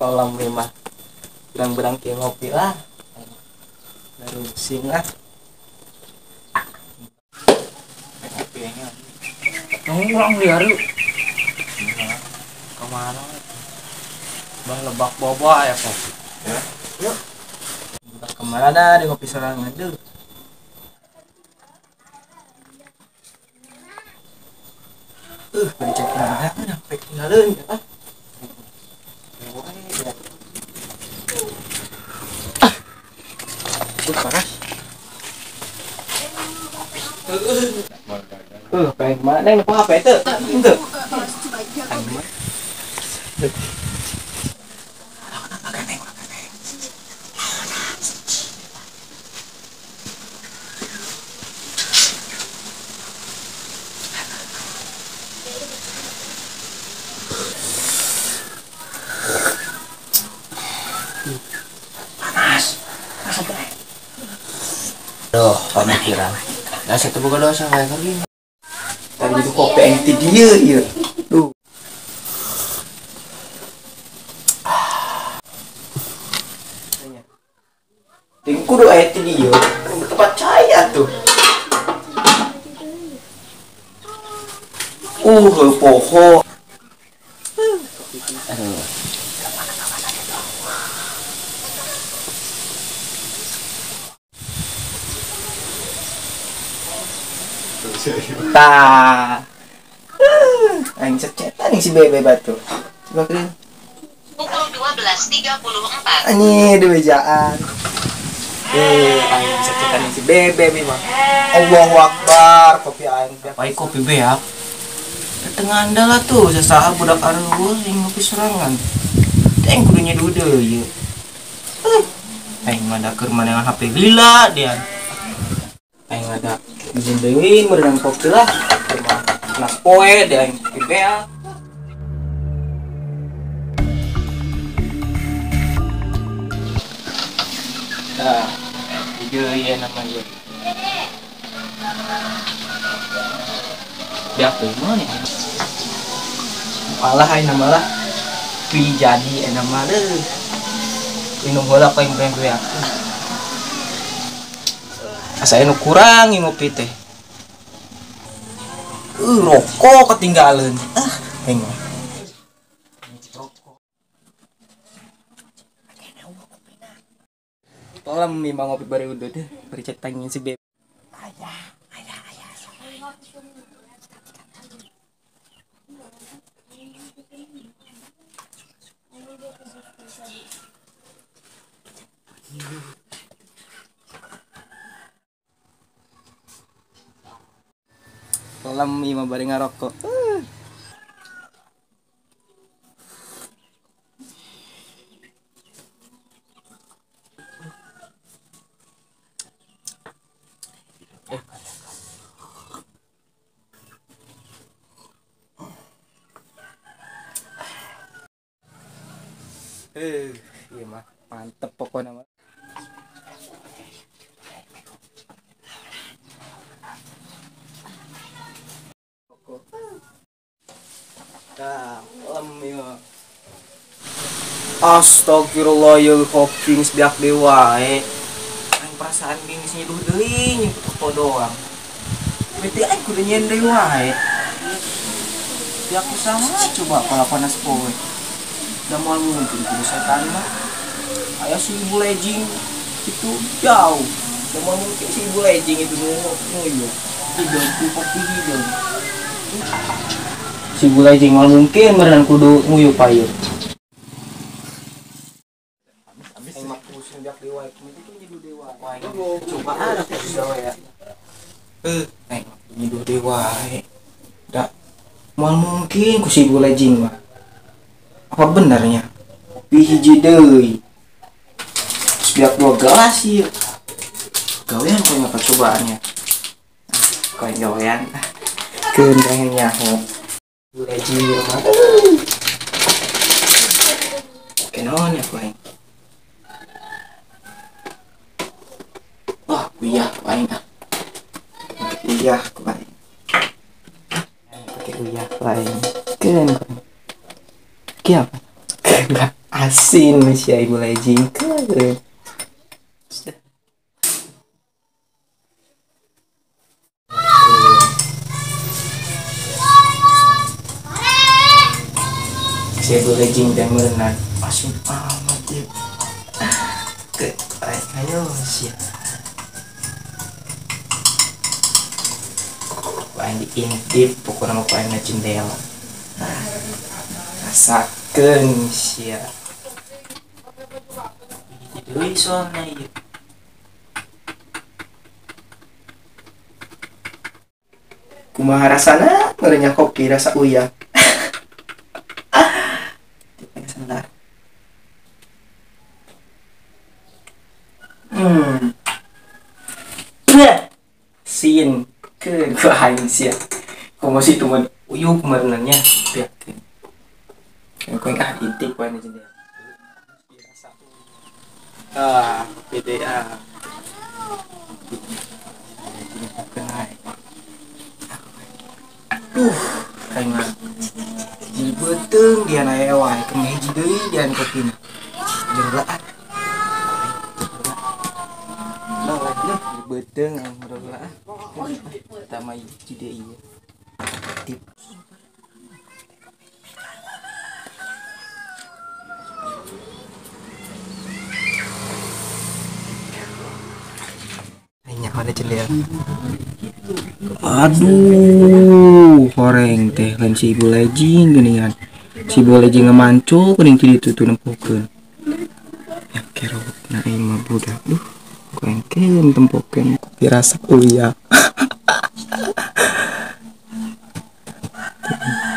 Tolong mah berang-berang ke ngopi lah. Nerusing lah. Kopinya. Nongkrong di hari. Kemana? Bah lebak boba ya kopi. Ya. Yuk. Kemana dah di kopi sorangan deh. Pencet mana? Sampai tinggalin ya. Panas. Pengen kemana? Neng, apa itu? Enggak. Panas. Duh, pemikiran. Nah, satu buka dosa kayak gini. Tadi itu kopi yang dia ya. Duh. Tingku doa itu dia. Tempat cahaya tuh. Poho. Aduh. Tah. Aing secetan si bebe batu. Coba kalian. Pukul 12.34. Anjir, di bejaan. Aing secetan si bebe mah. Allahu Akbar, kopi aing. Pai kopi beak. Tengah anda lah tuh, sesaha budak areuh yang ngopi serangan. Teh kudu nyeduh deui ieu. Aing mah da keur manengan HP lila dia. Aing ada izin deui meureunan kopi lah. Nas poe dia aing kopi beak. Nah, ieu ieu nama ieu. Beak deui mah nih. Alah aing nama lah. Pi jadi aing nama deuh. Minum heula paling beak. Asa anu kurang ngopi teh. Rokok ketinggalan. Ah, aing mah. Rokok. Tolong memang ngopi bari udah deh, bari cetangin si bebe. Ayah, ayah, ayah. Tolong ima bari ngarokok. Iya mah mantep pokoknya mah. Nah, lem ya. Astagfirullah ya kopi geus beak deui wae. Aing perasaan geus nyeduh deui nyebut toko doang. Berarti aing kudu nyen deui wae. Beak usaha coba panas poe. Da moal mungkin kudu setan mah. Aya si ibu lejing itu jauh. Da moal mungkin si ibu lejing itu nguyuh. Hideung ku kopi hideung. Si ibu lejing moal mungkin meureun kudu nguyuh payu. Aing mah pusing beak dewa itu nyeduh dewa. Cobaan aku dewa ya. Aing mah nyeduh dewa. Da moal mungkin ku si ibu lejing mah. Apa benarnya? Kopi hiji deui. Terus beak dua gelas ieu. Gawean kau ngapa cobaannya? Kau gawean. Keun pengen nyaho. Ibu lejing mah. Kenaon ya ku aing? Wah, uyah ku aing ah. Uyah ku aing. Pakai uyah ku aing. Keun ku aing. Ki apa? Enggak. Asin si ibu lejing ke. Si ibu lejing dan merenang asin amat ya. Ke ayo siap. Paling diintip pokoknya mau paling jendela. Nah, rasakeun sia. Deui soalna ieu. Kumaha rasana ngerenya kopi rasa uyah. Sebentar. Sin ke gua aing sia. Komo sih tuh uyuh merenangnya biarkeun. Yang ah intip wae jendela. Ah, PDA. Aduh, aing mah di beuteung dia nae wae, kena hiji deui dian kopina. Jero ah. Lah, di beuteung aing murah ah. Tama hiji deui ieu. Tip. Ada jendela. Aduh, horeng teh lain si ibu lejing geuningan. Si ibu lejing ngemancul geuning ti ditu tuh nempokeun. Ya kerot na aing mah budak. Duh, gorengkeun tempokeun kopi rasa uyah.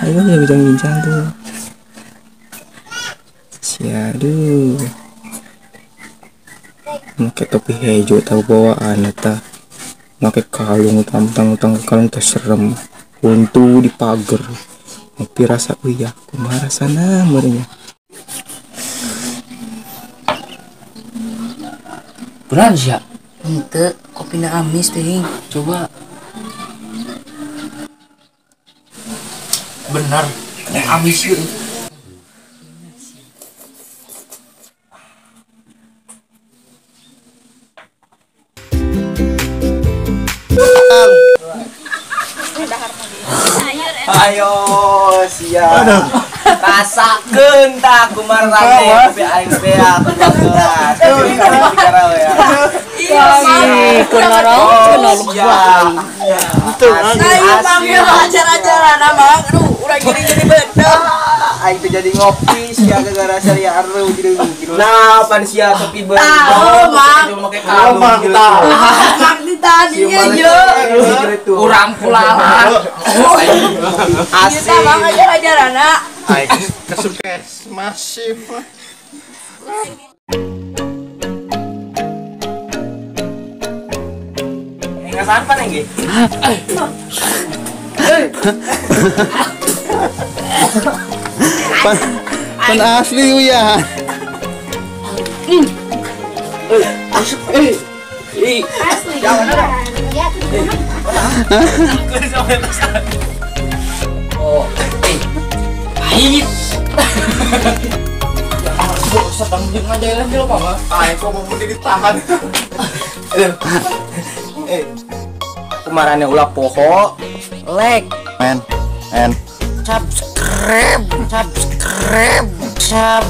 Ayo ya bincang-bincang tuh. Siaduh. Make topi hejo tahu bawaan eta. Make kalung utang-utang kalung teh serem. Untu di pager. Ngopi rasa uyah, kumaha rasana meureunnya. Beran sia. Henteu, kopina amis teuing. Coba. Benar, amis ieu. Ayo siap. Rasakeun tah kumaha teh kopi aing teh aku gelas. Iya, ayo panggil ajar-ajaran abang. Aduh, urang gini-gini bener. Aing teh jadi ngopi sia gara-gara sia aru gitu. Nah, pan sia kopi bener. Tahu, Mang. Make kalung gitu. Mang ditaninya yo. Urang kulahan. Asik. Kita mang ajar-ajaran Aing kesukes masif. Ngasaan pan engge? Pan asli uyah. Asli. Oh, pahit. Sedang jeung ngajalan di lupa mah. Ah, kok mau ditahan. Kemarinnya ulah poho, like, and subscribe, subscribe, subscribe.